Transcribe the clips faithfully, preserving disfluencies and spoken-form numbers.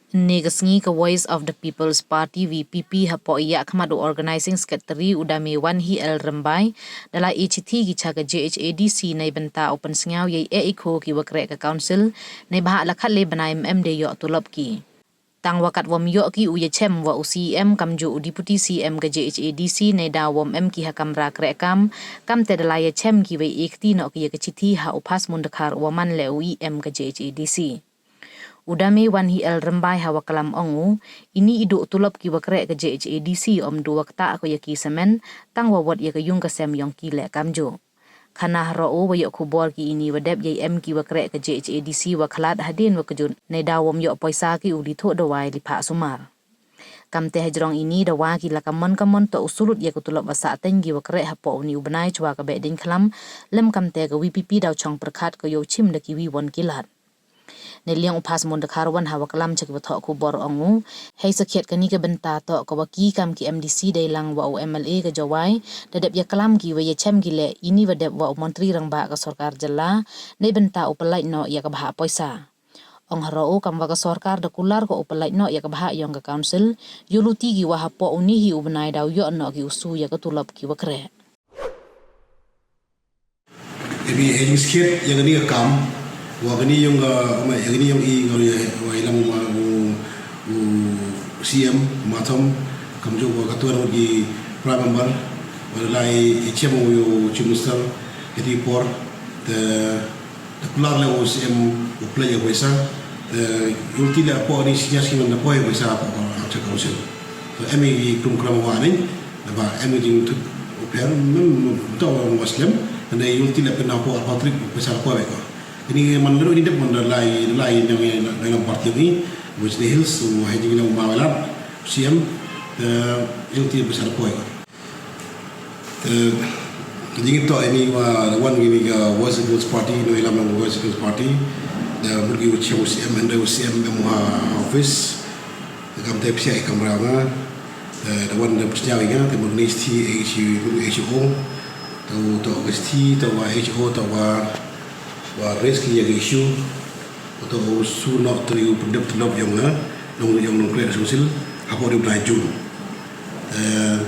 Hynne ka sngi ka Voice of the People's Party, V P P, hapoh ïa khmat u Organizing Secretary u Dame Wanhi L Rymbai, da la ai shithi ki cha ka J H A D C na bynta u pynsngew ïa i eh i kho ki wa kreh ka council, na ba ha la khatlai bnai ym em de ïoh tulop ki. Tang wa katwam ïoh ki u ïa chem wa u C M kamjooh u Deputy C M ka J H A D C, na da wam em ki ha kamra kreh kam, kam te da la ïa chem ki wa i kti noh ki ïa ka shithi ha u Phas Mundakhar wa man leh u E M ka J H A D C. U Dame Wanhi L Rymbai ha wa klam ong u, ini i duh tulop ki wa kreh ka J H A D C ym duh wa ktah ko ïa ki semen, tang wa wat ïa ka yung ka sem yong ki leh kamjooh. Khana haroh u wa ïoh khubor ki ini wa dep ïa em ki wa kreh ka J H A D C wa khlad hadien wa kjut, na da wam ïoh poisa ki u li thoh dawai li phah sumar. Kam te hajrong ini dawa ki la kamon kamon to u sulut ïa ka tulop wa sah teng ki wa kreh hapoh uni u bnai chwa ka beh ding khlam, lem kam te ka V P P daw chong pyrkhat ko ïoh chim da ki wi won ki lad. Ne liang u Phas Mundakhar wan ha wa klam cha ki wa thoh khubor ong u, hei sakhiat kani ka bynta to ka wa ki kam ki M D C dei lang wa u M L A ka Jowai, da dep ïa klam ki wa ïa chem ki leh ini wa dep wa u Montri Rangbah ka sorkar jylla, na bynta u pynlait noh ïa ka bhah poisa. Ong haroh u kam wa ka sorkar da kular ko u pynlait noh ïa ka bhah yong ka council, ïoh luti ki wa hapoh uni hi u bnai daw ïoh noh ki u su ïa ka tulop ki wa kreh. Ebi hei jingskhiat ïa kani ka kam, wa kani yong ka, ma, ïa kani yong i, nga ïa, wa i lam ma u, u C M, Mathom, kamjooh wa ka tuan wa ki prime member, wa la i, i chem wa u Chief Minister, kati por, te, te kular leh u C M, u pynlait ïa poisa, te, ulti leh hapoh ni senior scheme na poi poisa hapoh, hapoh council. Te, em i kum kram wa ni, naba em i jingtut u pher, mem, mem, to wa slem, ne ulti leh pynah hapoh, hapoh trip, poisa hapoh beko. Ini man lero ini dep man da lai, lai yang, yang, yang parti ni, West Hills, u hai jing na u Mawelat, C M, eh, yang ti besar poi. Eh, jing to ini wa wan ini ka Voice of the People's Party, no ilam yang Voice of the People's Party, da murgi u C M, u C M, and u C M, em ha office, da kam te psiah i kamra nga, eh, da wan da psiah i nga, te murgi H O, to, to H O, to wa H O, to wa wa raise ki ïa ka issue, wa to u su noh trei u pyndep tulop yong nga, nong yong nongkreh ka council, hapoh ri u bnai June. Eh,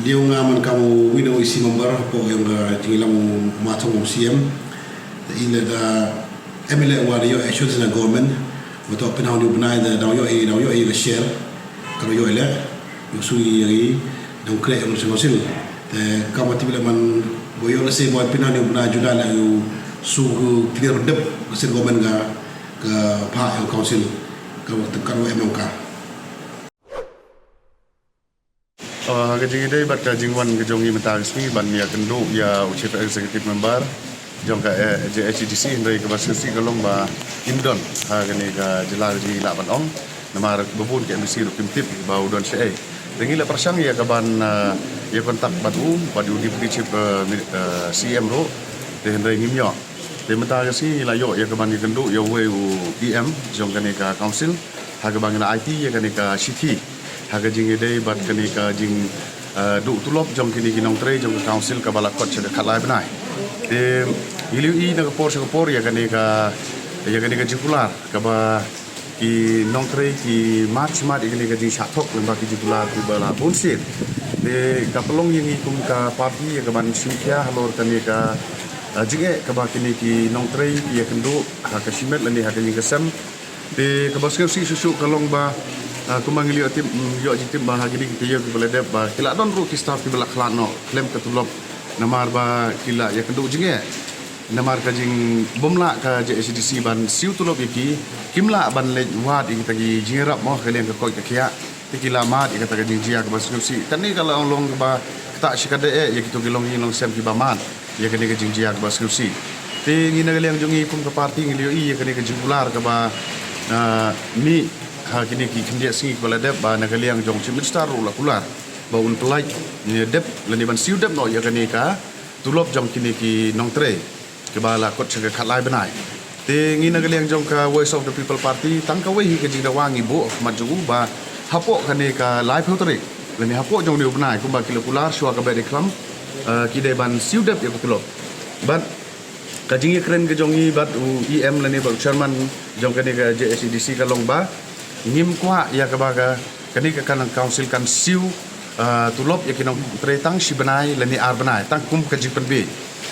liang nga man kam u wi na u E C member, hapoh yong ka jingïalam u Mathom u C M. Te i leh da M L A wa da ïoh assurance na government, wa to pynhun ri u bnai da daw ïoh i, daw ïoh i ka share, ka daw ïoh i leh, ïoh su i ïa i, nongkreh yong ka council. Te kam wa tip leh man, wa ïoh leh se wa pynhun ri u bnai July leh ïoh su ku clear dep ka state government ka, ka bhah yong council, ka wa tep ka wa em yong ka. Ah, ha ka jingïadei bad ka jingwan ka jong i mynta ka sngi ban ïa kynduh ïa u Chief Executive Member jong ka, eh, J H A D C, hynrei kaba sngewsih ka long ba im don ha kane ka jylla ka jingïalah ban ong. Namar ba bun ki M D C ruh kim tip ba u don shaei. Te ngi la pyrshang ïa ka ban, ah, ïa contact bad u, bad u Deputy Chief, ah, Min-, ah, C M ruh. Te hynrei ngim ïoh. Te mynta ka sngi ngi la ïoh ïa ka ban ïa kynduh ïa uwei u E M jong kane ka council. Ha kaba ngi la aiti ïa kane ka shithi. Ha ka jingïadei bad kane ka jing, ah, duh tulop jong kine ki nongtrei jong ka council kaba la kot sha ka khatlai bnai. Te ngi la ïohi na ka por sha ka por ïa kane ka, ïa kane ka jingkular kaba ki nongtrei ki mad shimat ïa kane ka jingshah thok lyngba ki jingkular kiba la bun sien. Te ka pynlong ïa ngi kum ka party ïa ka ban shim khia halor kane ka, ah, jingeh kaba kine ki nongtrei ki ïa kynduh ha ka shimet lane ha ka ïing ka sem. Te kaba sngewsih shuh shuh ka long ba, ah, kumba ngi la ïoh tip, mm, ïoh jingtip ba ha kine ki taïew kiba la dep ba ki la don ruh ki staff kiba la khlad noh khlem ka tulop namar ba ki la ïa kynduh jingeh. Namar ka jingbymlah ka J H A D C ban siew tulop ïa ki, kim lah ban leit wad ïa kita ki jingïarap mo ha ka liang ka koit ka khiah. Te ki la mad ïa kata ka jingjia kaba sngewsih. Kane ka la long kaba ktah shikatdei eh ïa kito ki longïing longsem kiba mad ïa kane ka jingjia kaba sngewsih. Te ngi na ka liang jong ngi kum ka party ngi la ïohi ïa kane ka jingkular kaba, ah, mih ha kine ki khyndiat sngi kiba la dep ba na ka liang jong Chief Minister ruh la kular ba un pynlait ne dep lane ban siew dep noh ïa kane ka tulop jong kine ki nongtrei kiba la kot sha ka khatlai bnai. Te ngi na ka liang jong ka Voice of the People Party tang kawei hi ka jingdawa ngi buh ha khmat jong u ba hapoh kane ka laiphew tarik lane hapoh jong une u bnai kumba ki la kular shuwa ka beh dei khlam, eh, ki dei ban siew dep ïa ka tulop. Bad ka jingïakren ka jong ngi bad u E M lane bad u chairman jong kane ka J H A D C ka long ba ngim kwah ïa kaba ka kane ka kan council kan siew, ah, tulop ïa ki nongtrei tang shi bnai lane ar bnai tang kum ka jingpynbiej.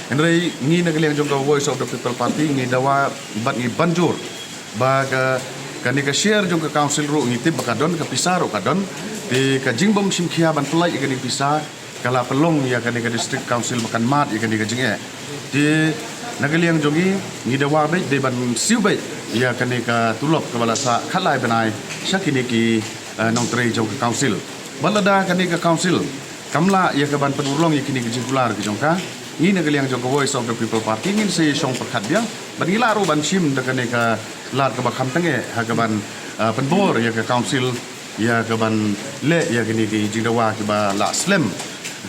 Hynrei ngi na ka liang jong ka Voice of the People Party ngi dawa bad ngi ban jur ba ka kane ka share jong ka council ruh ngi tip ba ka don, ka pisa ruh ka don. Te ka jingbym shim khia ban pynlait ïa kane ka pisa ka la pynlong ïa kane ka district council ba kan mad ïa kane ka jingeh. Te na ka liang jong ngi ngi dawa beit dei ban siew beit ïa kane ka tulop kaba la sah khatlai bnai sha kine ki, eh, nongtrei jong ka council. Bad lada kane ka council kam lah ïa ka ban pynurlong ïa kine ki jingkular ki jong ka, ngi na ka liang jong ka Voice of the People Party ngin sa ïashong pyrkhat biang bad ngi lah ruh ban shim da kane ka lad kaba kham tang eh ha ka ban, eh, pynbor ïa ka council ïa ka ban leh ïa kine ki jingdawa kiba lah slem,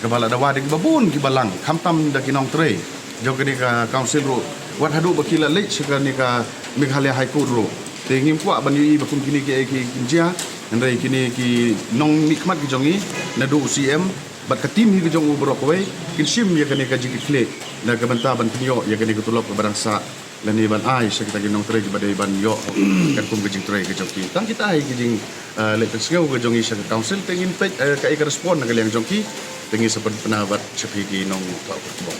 kaba lah dawa da kiba bun kiba lang, khamtam da ki nongtrei jong kane ka council ruh, wat haduh ba ki la leit sha kane ka Meghalaya High Court ruh. Te ngim kwah ban ïohi ba kum kine kiei kiei kin jia, hynrei kine ki nongmihkhmat ki jong ngi, naduh u C M bad ka team hi ka jong u baroh kawei, kin shim ïa kane ka jingkitkhlieh na ka bynta ban pynïoh ïa kane ka tulop kaba dang sah lane ban ai sha kita ki nongtrei kiba dei ban ïoh katkum ka jingtrei ka jong ki. Tang kita hi ki jing, eh, leit pynsngew ka jong ngi sha ka council, te ngin peit, eh, kaei ka respond na ka liang jong ki, te ngin sa pynpaw bad sha phi ki nongthoh khubor.